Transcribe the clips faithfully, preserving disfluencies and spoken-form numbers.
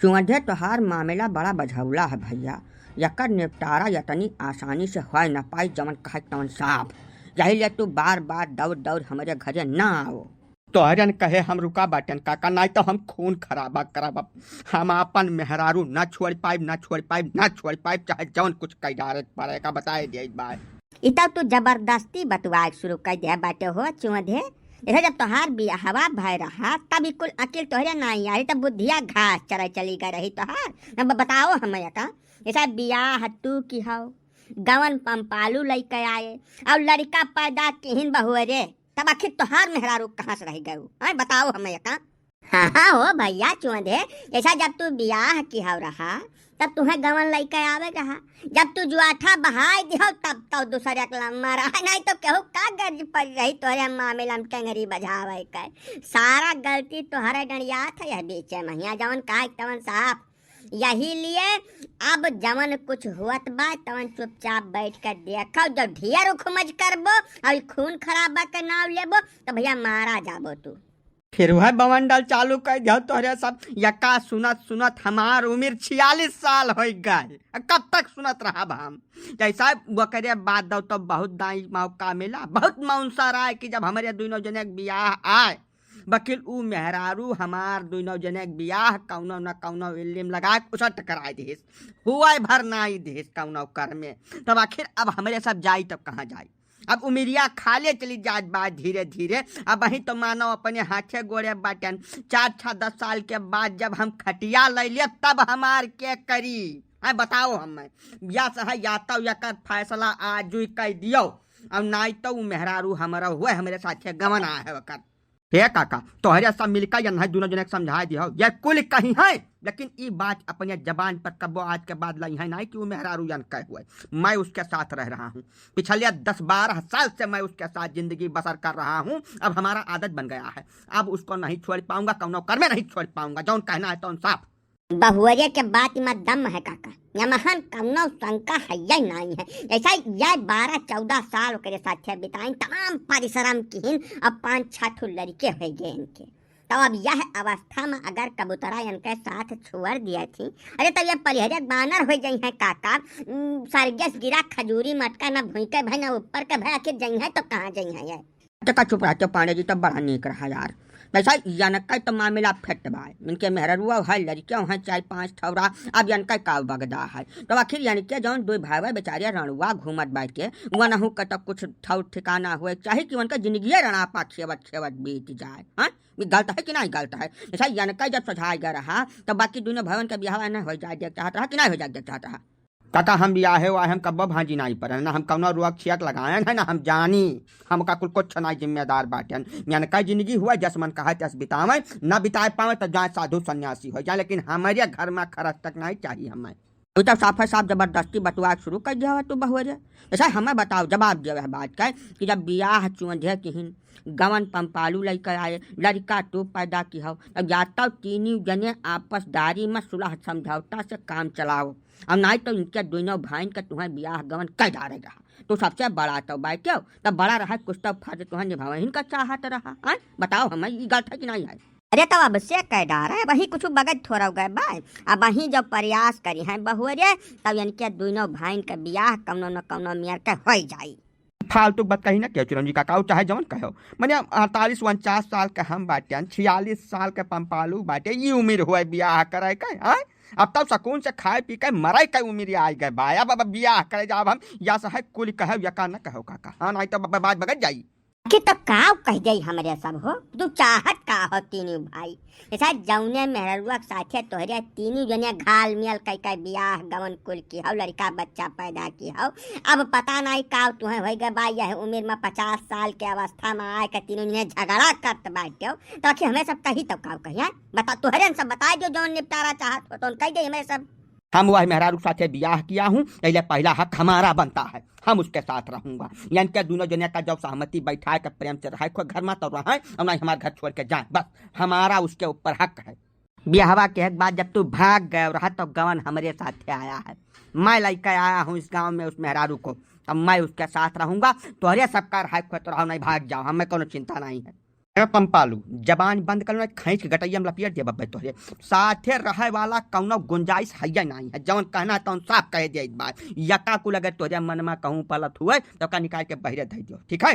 चुअधे, तोहार मामला बड़ा बझौला है भइया, यकर निपटारा यतनी आसानी से होइ न पाई, जवन कहे तवन साफ। यही लिए तू बार बार दौड़ दौड़ हमरे घरे ना आओ। तोहरन कहे हम रुका बाटेन काका, नाहीं तो हम खून खराबा करब। हम आपन मेहरारू ना छोड़ पाइब, ना छोड़ पाइब, ना छोड़ पाइब, चाहे जवन कुछ कइ डारे पड़े का बताए दिए बाय। ई तब तू जबरदस्ती बतुआए शुरू कर दे बाटे हो चुअधे। जैसे जब तोहार बियाहवा भय रहा, तब ई कुल अकिल तोहरे नाहीं आई, तब बुद्धिया घास चरे चली गए रही तोहार। अब बताओ हम का, जैसा बियाह तू की हो, गवन पंपालू लइके आए और लड़का पैदा किहिन बहुअरे, तब आखिर तोहार मेहरारू कहाँ से रह गए? हैं, बताओ हम का। हाँ, हाँ हो भइया चुअधे, जैसा जब तू बियाह की हो रहा, तब तुहें गवन लइके आवे रहा। जब तू जुआठा बहाई दिहो, तब तो दूसरे के लम्मा रहा, नाहीं तो केहू का गर्ज पड़ रही तोरे मामला में टंगरी बजावे के। सारा गलती तोहरे डंडियात है यह बीचे महिया, जवन कहे तवन साफ। यही लिए अब जवन कुछ हुअत बा, तवन चुपचाप बैठ के देखो। जब ढेर उखमज करबो और खून खराबा के नाव लेबो, तो भइया मारा जाबो तू। फिर वह बवंडल चालू कर दियो तोहरे सब। यका सुनत सुनत हमार उम्र छियालीस साल हो गए, कब तक सुनत रहब हम? जैसा ओकरे बाद दो तो बहुत दाई मौका मिला, बहुत मौसर आए कि जब हमरे दुनों जने के बियाह आए, बकिल ऊ मेहरारू हमार दुनों जने के बियाह कौनो न कौनो इल्लिम लगा के उसट कराए दिहिस, हुआ भर नाई दिहिस कौनो कर में। तब आखिर अब हमरे सब जाई तब कहाँ जाई? अब उमिरिया खाले चली जात बा धीरे धीरे। अब वहीं तो मानो अपने हाथे गोड़े बाटन। चार छः दस साल के बाद जब हम खटिया ले लिए तब हमार के करी? हैं, बताओ हम। या सह या तो यकर फैसला आजुई कह दियो, और नाई तो उ मेहरारू हमारा हुए हमरे साथे गवन आए है वकर। हे काका, तोहरे सब मिलकर यन्है दुनों जने के समझाए दियो, ये कुल कहीं है, लेकिन ई बात अपने जबान पर कब्बो आज के बाद लइहै नाई कि वो मेहरारू यन कह हुए। मैं उसके साथ रह रहा हूँ, पिछले दस बारह साल से मैं उसके साथ जिंदगी बसर कर रहा हूँ। अब हमारा आदत बन गया है, अब उसको नहीं छोड़ पाऊंगा, कौनो कर में नहीं छोड़ पाऊंगा। जौन कहना है तौन साफ। बहुअरे के बात में दम है काका, यमहन कौनो शंका है या नहीं है। जैसा यह बारह चौदह साल ओकरे साथे बिताइन, तमाम परिश्रम किहिन, अब पाँच छह ठो लड़के हो गए इनके। तो अब यह अवस्था में अगर कबूतरा इनके साथ छोड़ दिया थी, अरे तो ये पलिहरे बानर हो जाइ हैं काका। उम, सरगेस गिरा खजूरी मटका, ना भुइँ के भय ना ऊपर के भय, आखिर जाइ हैं तो कहाँ जाइ हैं ये? तका चुप रहते पांडे जी, तो बड़ा नीक रहा यार। वैसा यनका तो मामला फिट बा, इनके मेहररुआ है, लड़के हैं चार पांच ठौरा, अब यनका का बगदा है। तो आखिर यनके जौन दो भाई बेचारे रणुआ घूमत बाटे, वनहु का तो कुछ ठौर ठिकाना हुए, चाहे कि उनका जिंदगी रणा पा खेवत खेवत बीत जाए। हाँ, ये गलत है कि नहीं गलत है? जैसा यनका जब सझाए गए रहा, तब बाकी दोनों भवन के बियाह न हो जाए देख चाहत रहा कि नहीं हो जाए देख चाहत रहा? काका, हम बियाहे वाहे हम कब्बो भांजी नाई परन, ना हम कौनो रोग छियक लगायन है, ना हम जानी, हमका कुल कुछ नाई जिम्मेदार बाटन। यनका जिंदगी हुआ जस मन कहा तस बितावे, ना बिताए पावे तो जाए साधु सन्यासी हो जाए, लेकिन हमारे घर में खरच तक नाई चाहिए हमें। तू तो साफे साफ जबरदस्ती बतुआ शुरू कर दिया तू बहुअरे। ऐसा हमें बताओ, जवाब दिया वह बात का कि जब बियाह चुंझे किहिन, गवन पंपालू लइके आए, लड़का तू पैदा की हो, अब या तो तीनी जने आपसदारी में सुलह समझौता से काम चलाओ, और नाई तो इनके दोनों भाइन का तुहें बियाह गवन कह डारे रहा। तू सबसे बड़ा तो बाटे हो, तब बड़ा रहा, कुछ तो फर्ज तुहें निभावे इनका चाहत रहा। हाँ, बताओ हमें, ई गलत है कि नहीं है? अरे तो अब से कह डारे, वही कुछ बगत थोड़ा गए बा। अब वही जब प्रयास करी हैं बहुअरे, तब इनके दोनों भाइन का बियाह कौनो न कौनो मेर के हो जाई। फालतू बात कही ना क्यों चिरंजी काका, चाहे जवन कहो। मने अड़तालीस उनचास साल के हम बाटे, छियालीस साल के पंपालू बाटे, ये उम्र हुआ बियाह करे के, हाँ? अब तो सुकून से खाए पी के मरे के उम्र आ गए बा। अब, अब बियाह करे जाब हम, या सहे कुल कहो या का न कहो काका, हाँ, नहीं तो ब-, ब-, बात बगत जाई। कि तो काव कह जाई हमरे सब हो, तू चाहत का हो तीनों भाई? ऐसा जौने मेहररुआ के साथे तोहरे तीनों जने घाल मिल कई कई बियाह गवन कुल की हो, लड़का बच्चा पैदा की हो। अब पता नहीं काव तुहें होई गए बा, यह उम्र में पचास साल के अवस्था में आए के तीनों जने झगड़ा करत बाटे हो, तो आखिर हमें सब कही तो काव कही, हैं? बता, तोहरे सब बताए जो जौन निपटारा चाहत हो, तो कह दे हमें सब। हम वह मेहरारू के साथे बियाह किया हूँ, पहले पहला हक हमारा बनता है, हम उसके साथ रहूंगा। यानी कि दोनों जने का जब सहमति बैठाए के प्रेम से रहे, कोई घर में तो रहे और ना ही हमारे घर छोड़ के जाए, बस हमारा उसके ऊपर हक है। बियाहवा के एक बात, जब तू भाग गए रहा तो गवन हमरे साथे आया है, मैं लइके आया हूँ इस गांव में उस मेहरारू को, अब मैं उसके साथ रहूंगा। तोहरे सबका रहे, कोई तो रहो नहीं, भाग जाओ, हमें कोनो चिंता नहीं है। ए पंपालू, जबान बंद कर लो, ना खींच के गटैया में लपेट देब अब्बे तोहरे। साथे रहे वाला कौनो गुंजाइश हइये नाहीं है, जौन कहना है तौन साफ कह दे एक बार। यका कुल अगर तोहरे मन में कहूँ पलत हुए तो का निकाल के बहिरे धइ दियो, ठीक है?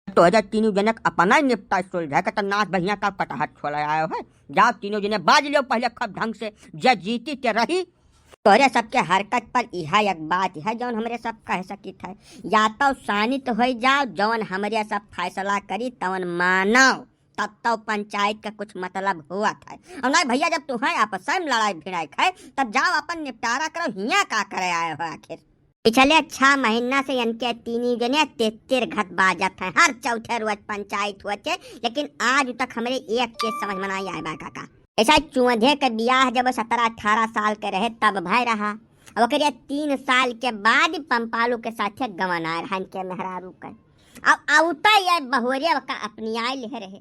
तोहरे तीनों जने के अपना ही निपटा सुलझा के तो नाथ भैया का कटहट छोड़ आयो है। जाओ तीनों जने बाज लियो पहले खूब ढंग से, जे जीती ते रही। तोहरे सबके हरकत पर इहा एक बात है जौन हमरे सब कह सकित है, या तो शानित होइ जाओ, जौन हमरे सब फैसला करी तौन मानो, तब तो पंचायत का कुछ मतलब हुआ था। और नहीं भैया, जब तुम्हें आपस में लड़ाई भिड़ाई खाए तब जाओ अपन निपटारा करो, हियाँ का करे आए हो आखिर? पिछले छह महीना से इनके तीनी जने तितिर घट बाजत है, हर चौथे रोज पंचायत होत है, लेकिन आज तक हमरे एक चीज समझ में नहीं आए बा काका। ऐसा चूंधे के बियाह जब सत्रह अठारह साल के रहे तब भय रहा, अब ओकरे तीन साल के बाद पंपालू के साथे गवन आए रहा इनके मेहरारू के। अब आवता ये बहुरे का अपनी आए ले रहे।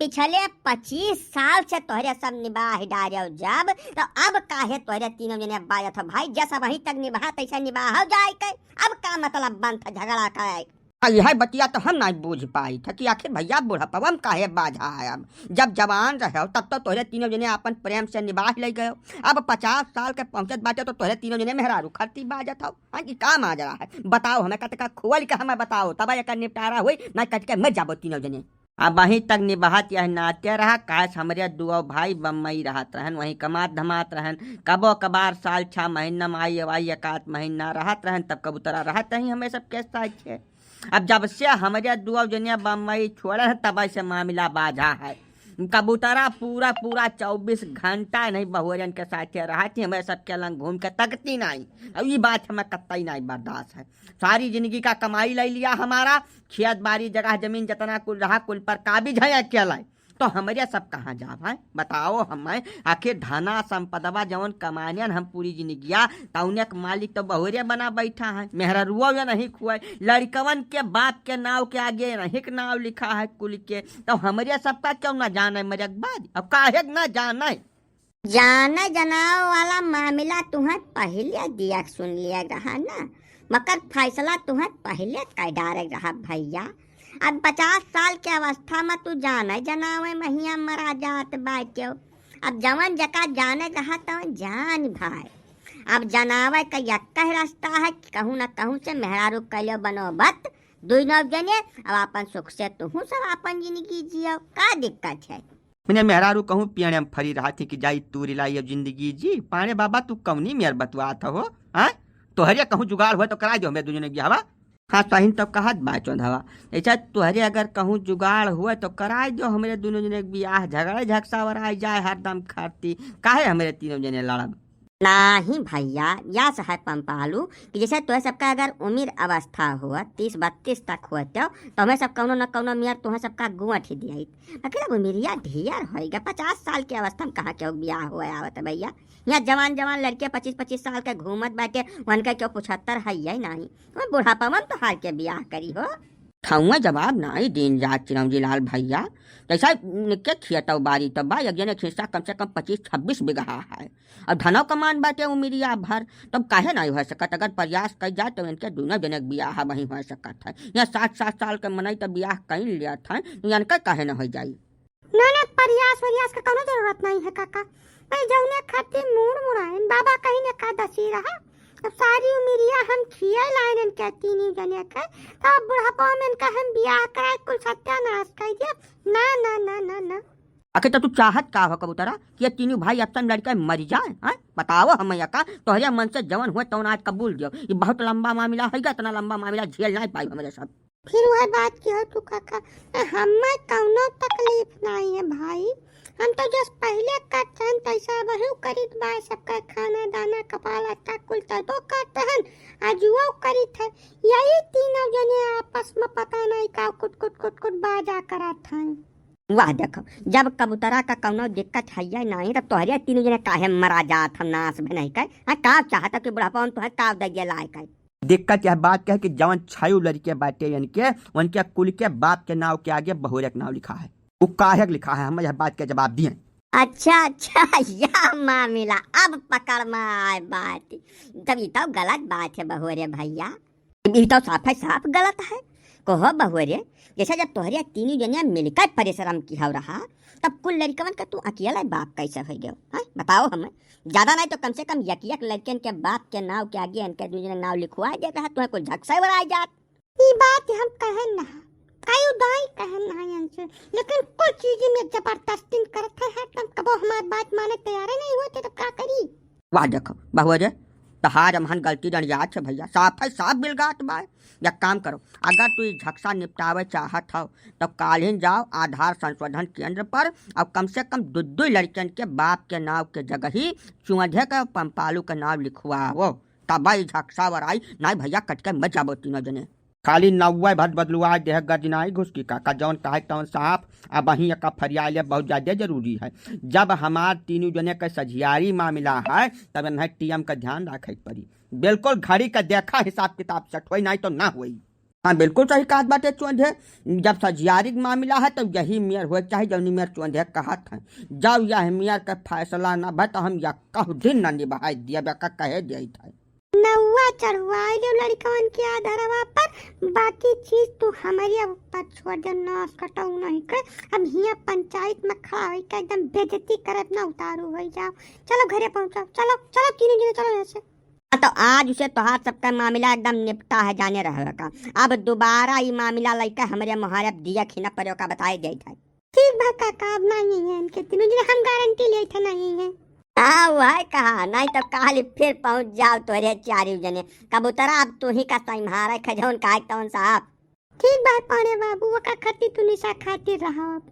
पिछले पच्चीस साल से तोहरे सब निबाह डारे जब, तो अब काहे तोहरे तीनों जने बाजत हो भाई? जैसा वहीं तक निबाह तैसे निबाह हो जाए के, अब का मतलब बनत है झगड़ा का? आ, यह बतिया तो हम नहीं बूझ पाई था कि आखिर भैया बुढ़ापा में काहे बाझा है। अब जब जवान रहे हो तब तो तोहरे तीनों जने अपन प्रेम से निबाह ले गए हो। अब पचास साल के पहुँचत बाटे तो तोहरे तीनों जने मेहरारू खरती बाजत हो। हाँ, कि का माजरा है बताओ हमें, कतका खोल के हमें बताओ, तब एकर निपटारा हुई, नहीं कट के मर जाबो तीनों जने। अब वहीं तक निबहत यह नाते रहा, काश हमरे दुआ भाई बम्बई रहत रहन, वहीं कमात धमात रहन। कबो कबार साल छह महीना में आई, आई एक आध महीना रहत रहन, तब कबूतरा रहत रही हमें सबके साथे। अब जब से हमरे दुआ जने बम्बई छोड़े हैं, तब से मामला बाझा है। कबूतरा पूरा पूरा चउबीस घंटा नहीं बहुरियन के साथे रहत ही, हमें सबके लंग घूम के तकती नहीं। अब ई बात हमें कतई नहीं बर्दाश्त है। सारी जिंदगी का कमाई ले लिया हमारा, खेत बारी जगह जमीन जितना कुल रहा, कुल पर काबिज है अकेला। तो हमरे सब कहाँ जाब है बताओ हमें? आखिर धना संपदवा जवन कमानियन हम पूरी जिंदगिया, तौने के मालिक तो बहुरे बना बैठा है, मेहररुआ ये नहीं खुआए, लड़कवन के बाप के नाव के आगे नहीं के नाव लिखा है कुल के। तो हमरे सबका क्यों ना जाने मरे के बाद? अब काहे के ना जाने? जाने जनाव वाला मामला तुहें पहिले दिया सुन लिया रहा ना, मगर फैसला तुहें पहिले कर डारे रहा भैया। अब पचास साल के अवस्था में तू जाने जनावे महिया मरा जात बाटे। अब जवन जका जाने रहा तवन जान भाई। अब जनावे का यक्का ही रास्ता है कि कहूँ न कहूँ से मेहरारू कैलो बनोबत, दुई नौ जने, अब अपन सुख से तुहूँ सब अपन जिंदगी जियो, का दिक्कत है? मने मेहरारू कहूँ पियड़े में फरी रहा थी कि जाई तूरी लाई अब जिंदगी जी। पाड़े बाबा तू कौनी मेर बतुआत हो, हाँ? तोहरे कहूँ जुगाड़ हुआ तो कराई दो हमें दुजने की हवा। हाँ, सही तो कहत बा चौधवा। ऐसा तोहरे अगर कहूँ जुगाड़ हुआ तो कराई दो हमरे दोनों जने के बियाह, झगड़ा झगसावर आई जाए हरदम खरती। काहे हमरे तीनों जने लड़ब? नाही भैया, या से है पंपालू कि जैसे तोहे सबका अगर उम्र अवस्था हो तीस बत्तीस तक होते हो, तो हमें सब कौनो न कौनो मेर तुम्हें सबका गुआठ ही दियाई। लेकिन अब उमिरिया ढेर होइगा, पचास साल के अवस्था में कहाँ के बियाह हुआ आवत है भैया? यहाँ जवान जवान लड़के पच्चीस पच्चीस साल के घूमत बाटे, उनका क्यों पचहत्तर है ही नहीं। तुम्हें बुढ़ापा में तो हार के बियाह करी हो। खौआ जवाब नाई दीन जात चिरौंजी लाल भैया। जैसा इनके खेत और बारी तो बा, एक जने के हिस्सा कम से कम पच्चीस छब्बीस बीघा है। अब धनौ कमान बाटे उमिरिया भर, तब काहे नाई हो सकत? अगर प्रयास कई जाए तो इनके दोनों जने के बियाह वहीं हो सकत है। यहाँ साठ साठ साल के मनई तो बियाह कई लियत है, तो इनका काहे ना हो जाई? ना, ना, प्रयास वरियास के कौनो जरूरत नहीं है काका। भाई जौने खातिर मूड़ मुड़ाइन, बाबा कहीं एकादशी रहा, अब सारी उमिरिया हम खिए लाइन इनके तीनी जने के, तो अब बुढ़ापा में इनका हम बियाह कराए कुल सत्यानाश कर दिया। ना, ना, ना, ना, ना। आखिर तो तू चाहत का हो कबूतरा कि ये तीनों भाई अब तन लड़के मर जाए, हैं? बताओ हम यका, तोहरे मन से जवन हुए तौन आज कबूल दियो। ये बहुत लंबा मामला है, इतना लंबा मामला झेल नहीं पाई हमरे सब। फिर वह बात की हो तू काका, हमें कौनो तकलीफ नहीं है भाई, हम तो जस पहले करत हन तैसा वही करीत बा, सबका खाना दाना कपड़ा लत्ता कुल तबो करत हन, आज वो करीत है। यही तीनों जने आपस में पता नहीं का कुट कुट कुट कुट बाजा करत हैं। वाह देखो, जब कबूतरा का कौनो दिक्कत है या नहीं, तब तोहरे तीनों जने काहे मरा जात हम नाश भी नहीं कर। हाँ, का चाहत कि बुढ़ापा में तोहे का दइए लाए कर? दिक्कत यह बात के है कि जवन छायु लड़के बाटे इनके, उनके कुल के बाप के नाव के आगे बहुरे के नाव लिखा है। वो काहे के लिखा है, हम यह बात के जवाब दिए। अच्छा, अच्छा, या मामला अब पकड़ में आए बात। तब ये तो गलत बात है बहुरे भैया। ई तो साफ है, साफ गलत है। कहो बहुआ रे, जैसे जब तोहरे तीनों जने मिलकर परिश्रम किहौ रहा, तब कुल लड़िकवन का तू अकेला बाप कैसे होइ गयो? हैं, बताओ हमें। ज्यादा नहीं तो कम से कम एक एक लड़कन के बाप के नाव के आगे इनके दुइ जने नाव लिखवाइ देत रहा, तुहें कुल झकसा वराइ जात। ई बात हम कहन ना, कई दाई कहन ना इनसे, लेकिन कुछ चीज में जबरदस्ती करत है, है, तब कबो हमार बात माने तैयार नहीं होते, तब का करी? वाह, देखो बहुआ रे, तहार अमहन गलती रंडियात है भैया, साफ है, साफ बिलगात बा। एक काम करो, अगर तू ई झकसा निपटावे चाहत हौ, तब काल्हिन जाओ आधार संशोधन केंद्र पर और कम से कम दू दू लड़कन के बाप के नाव के जगही चुंधे के पंपालू के नाव लिखवाओ, तब ई झकसा वराई। नहीं भैया, कट के मत जाबो तीनों जने। खाली नौवे भर बदलुआ देह गजनाई घुसकी काका, जौन कहे तौन साफ। अब वहीं एका फरियाले बहुत ज्यादा जरूरी है। जब हमार तीनों जने के सझियारी मामला है, तब इन्हें टीएम का ध्यान रखे के पड़ी। बिल्कुल घड़ी का देखा, हिसाब किताब सेट होई, नहीं तो ना होई। हाँ, बिल्कुल सही कहत बाटे चोंधे। जब सझियारी के मामला है, तब यही मेयर होए के चाही, जौनी मेयर चोंधे कहत हैं। जब यह मेयर का फैसला ना भय, तो हम यक्का दिन ना निभाए दिया, बेका कहे देत है। नौवा चढ़वाई लो लड़िकवन के आधारवा पर, बाकी चीज तू हमरे ऊपर छोड़ दे, नास कटाऊ नहीं के। अब हियाँ पंचायत में खड़ा होई के एकदम बेइज्जती करत ना उतारू होई जाओ। चलो घरे पहुँचो, चलो, चलो तीनों जने चलो यहाँ से। हाँ, तो आज उसे तोहार सबका मामला एकदम निपटा है, जाने रहे का। अब दोबारा ई मामला लइके हमरे मोहारे अब दिया खिना पड़े का बताए देत है। ठीक बा काका, अब नहीं है इनके तीनों जने, हम गारंटी लेत है नहीं है। हाँ, वह कहा, नहीं तो काल फिर पहुँच जाओ तोरे चारी जने। कबूतरा, अब तू ही का संभारे खजौन काहे तौन साहब। ठीक बा पाड़े बाबू, ओका खातिर तू निशा खातिर रहा। अब